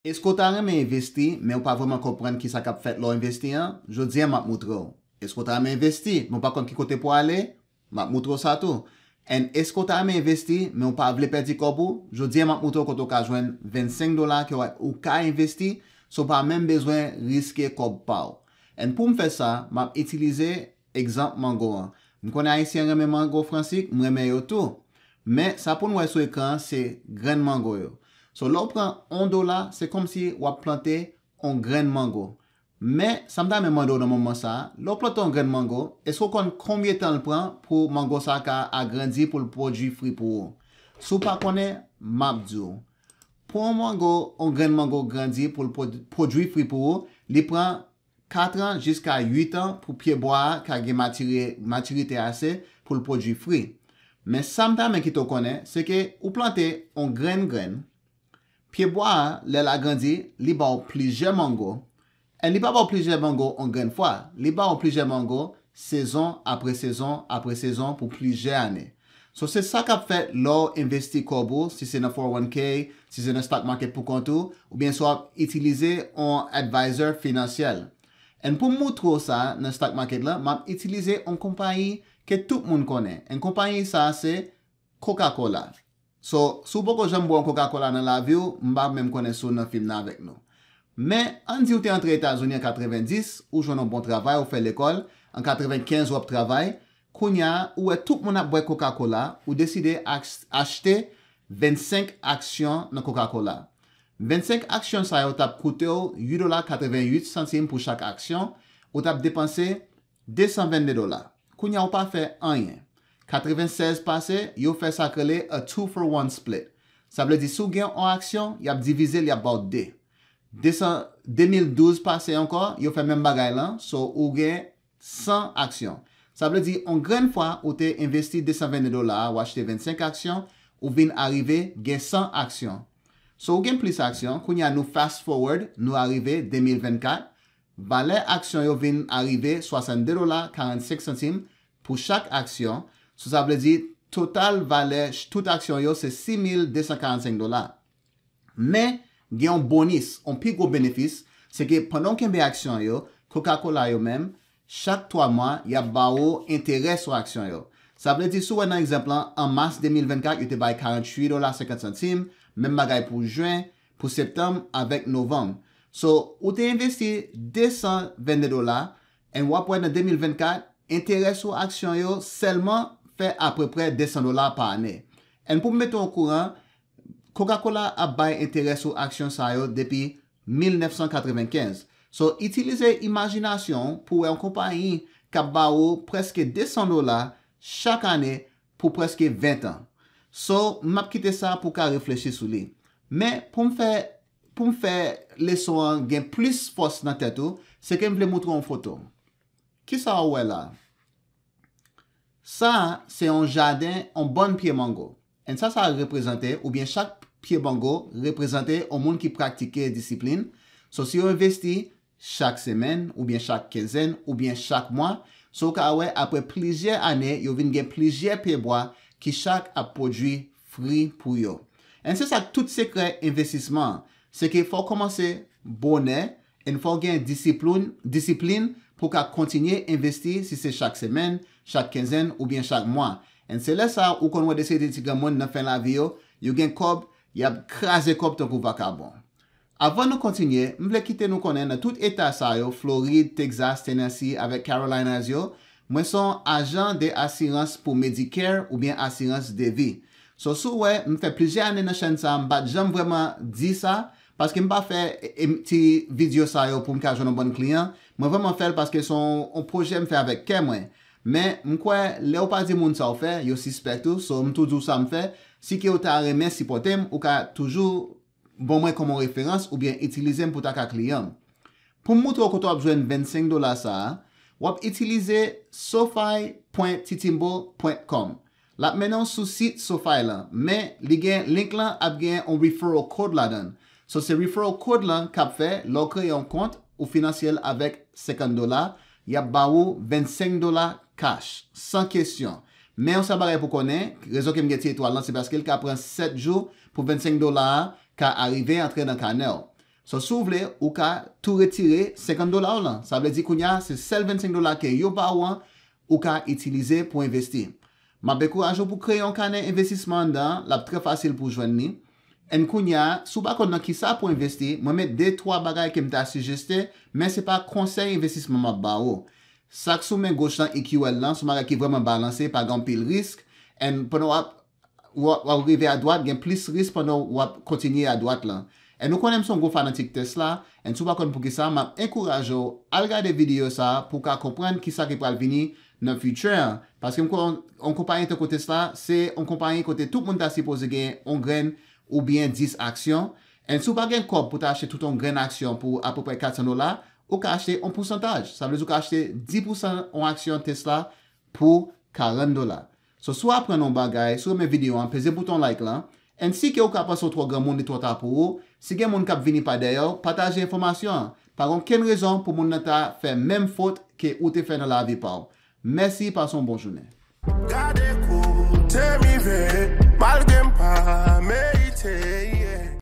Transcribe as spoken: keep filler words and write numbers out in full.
Èske w ta renmen envesti, men w pa vrèman konprann ki sa k ap fèt lè w envesti an? Jodi a, m ap moutre w. Èske w ta renmen envesti, men w pa konn ki kote pou w ale? M ap moutre w sa tou. And èske w ta renmen envesti, men w pa vle pèdi kòb ou? Jodi a, m ap moutre w kote w ka jwenn vennsenk dola ke w, ou ka envesti, san w pa menm bezwen riske kòb pa w. And pou m fè sa, m ap itilize egzanp mango an. M konnen Ayisyen renmen mango fransik, m renmen yo tou. Men, sa pou n wè sou ekran an, se grenn mango yo. So, lè w pran yon dola, se kòmsi w ap plante yon grenn mango. Men, sa m ta renmen mande w nan moman sa a, lè w plante yon grenn mango, èske w konn konbyen tan l pran pou mango sa a ka agrandi, pou l pwodui fwi pou ou? Si w pa konnen, m ap di w. Pou yon mango, yon grenn mango grandi, pou l pwod-, pwodui fwi pou ou, li pran kat an jiska uit an pou pyebwa a ka gen matire-, matirite ase pou l pwodui fwi. Men sa m ta renmen kite w konnen, se ke ou plante yon grenn grenn, pyebwa a, lè l agrandi, li ba w plizyè mango, and li pa ba w plizyè mango yon grenn fwa, li ba w plizyè mango sezon apre sezon apre sezon pou plizyè ane. So, se sa k ap fèt lè w envesti kòb ou, si se nan four oh one k, si se nan stock market pou kont ou, oubyen si w ap itilize yon advisor finansyèl. And pou m moutre w sa nan stock market la, m ap itilize yon konpayi ke tout moun konnen. And konpayi sa a se Coca-Cola. So, si w poko janm bwè yon Coca-Cola nan lavi w, m pa menm konnen si w nan fim nan avèk nou. Men, ann di w te antre Etazini an katrevenndis, ou jwenn yon bon travay, ou fè lekòl, an katrevenkenz w ap travay, kounye a, ou wè tout moun ap bwè Coca-Cola, ou deside ach-, achte vennsenk aksyon nan Coca-Cola. Vennsenk aksyon sa yo t ap koute w uit dola katrevenuit santim pou chak aksyon, ou t ap depanse desanvennde dola. Kounye a ou pa fè anyen. Katrevensèz pase, yo fè sa k rele a two for one split. Sa vle di si w gen yon aksyon, y ap divize l, y ap ba w de. Desan, de mil douz pase ankò, yo fè menm bagay lan, so ou gen san aksyon. Sa vle di, yon grenn fwa ou te envesti desanvennde dola a, ou achte vennsenk aksyon, ou vin arive gen san aksyon. So ou gen plis aksyon, kounye a nou fast forward, nou arive de mil vennkat, valè aksyon yo vin arive swasannde dola karannsenk santim pou chak aksyon. So sa vle di, total valè ch-, tout aksyon yo se sis mil de san karannsenk dola. Men, gen yon bonis, yon pi gwo benefis, se ke pandan w kenbe aksyon yo, Coca-Cola yo menm, chak twa mwa, y ap ba ou enterè sou aksyon yo. Sa vle di, si w wè nan egzanp lan, an mas de mil vennkat, yo te bay karanntuit dola senkant santim, menm bagay pou jen, pou septanm avèk novanm. So, ou te envesti desanvennde dola, and w ap wè nan de mil vennkat, enterè sou aksyon yo sèlman fè apeprè desan dola pa ane. And pou m mete w okouran, Coca-Cola ap bay enterè sou aksyon sa yo depi mil nèf san katrevenkenz. So, itilize imajinasyon w pou w wè yon konpayi k ap ba ou prèske desan dola chak ane pou prèske ven tan. So, m ap kite sa pou w ka reflechi sou li. Men, pou m fè, pou m fè leson an gen plis fòs nan tèt ou, se ke m vle moutre w yon foto. Kisa w wè la? Sa a, se yon jaden, yon bann pye mango. And sa sa reprezante, oubyen chak pye mango reprezante yon moun ki pratike disiplin. So, si yo envesti chak semèn, oubyen chak kenzèn, oubyen chak mwa, so w ka wè apre plizyè ane, yo vin gen plizyè pyebwa ki chak ap pwodui fwi pou yo. And se sa k tout sekrè envestisman an. Se ke fò w kòmanse bonè, and fò w gen disiplin, disiplin pou w ka kontinye envesti, si se chak semèn, chak kenzèn, oubyen chak mwa. And se lè sa a, ou konn wè de seri de ti granmoun nan fen lavi yo, yo gen kòb, y ap kraze kòb tankou vakabon. Avan nou kontinye, m vle kite nou konnen nan tout eta sa yo, Florid, Texas, Tennessee, avèk Carolinas yo, mwen se yon ajan de asirans pou Medicare oubyen asirans de vi. So, si w wè, m fè plizyè ane nan chèn sa a, m pa t janm vrèman di sa, paske m pa fè, e, e, ti videyo sa yo pou m ka jwenn yon bann kliyan. Mwen vrèman fè l paske se yon, yon pwojè m fè avèk kè mwen. Men, m kwè, lè w pa di moun sa w fè, yo sispèk ou, so m tou di w sa m fè. Si ke w ta renmen sipòte m, ou ka toujou ban mwen kòm yon referans oubyen itilize m pou ta ka kliyan m. Pou m moutre w kote w ap jwenn vennsenk dola sa a, w ap itilize sofi pwen titimbo pwen kòm. L ap mennen w sou sit SoFi lan, men li gen link lan ap gen yon referral code ladan l. So se referral code lan k ap fè, lè w kreye yon kont, ou finanse l avèk senkant dola, y ap ba ou vennsenk dola cash, san kesyon. Men yon sèl bagay pou konnen, rezon ke m gen ti etwal lan, se paske l ka pran sèt jou pou vennsenk dola a ka arive antre nan kanè w. So, si w vle, ou ka tou retire senkant dola w lan. Sa vle di kounye a, se sèl vennsenk dola ke yo ba ou an, ou ka itilize pou envesti. M ap ankouraje w pou kreye yon kanè envestisman anndan an, l ap trè fasil pou w jwenn li. And kounye a, si w pa konn nan kisa pou envesti, mwen met de twa bagay ke m ta sijeste, men se pa konsèy envestisman m ap ba ou. Sa k sou men goch lan, E Q L lan, se yon bagay ki vrèman balanse, pa gen anpil risk. And pandan w ap, w ap, w ap rive adwat, gen plis risk pandan w ap kontinye adwat lan. And nou konnen m se yon gwo fanatik Tesla, and si w pa konn poukisa, m ap ankouraje w al gade videyo sa a pou w ka konprann kisa ki pral vini nan future an. Paske m kwè yon, yon konpayi tankou Tesla, se yon konpayi kote tout moun ta sipoze gen yon grenn oubyen dis aksyon. And si w pa gen kòb pou ta achte tout yon grenn aksyon pou apeprè katsan dola, ou ka achte yon pousantaj. Sa vle di ou ka achte dis pousan yon aksyon Tesla pou karant dola. So, si w aprann yon bagay, si w renmen videyo an, peze bouton like lan. And si ke ou ka panse w twò granmoun, li twò ta pou ou, si gen moun k ap vini pa dèyè w, pataje enfòmasyon an. Pa gen okenn rezon pou moun nan ta fè menm fot ke ou te fè nan lavi pa w. Mèsi, pase yon bon jounen. Gade kote m rive.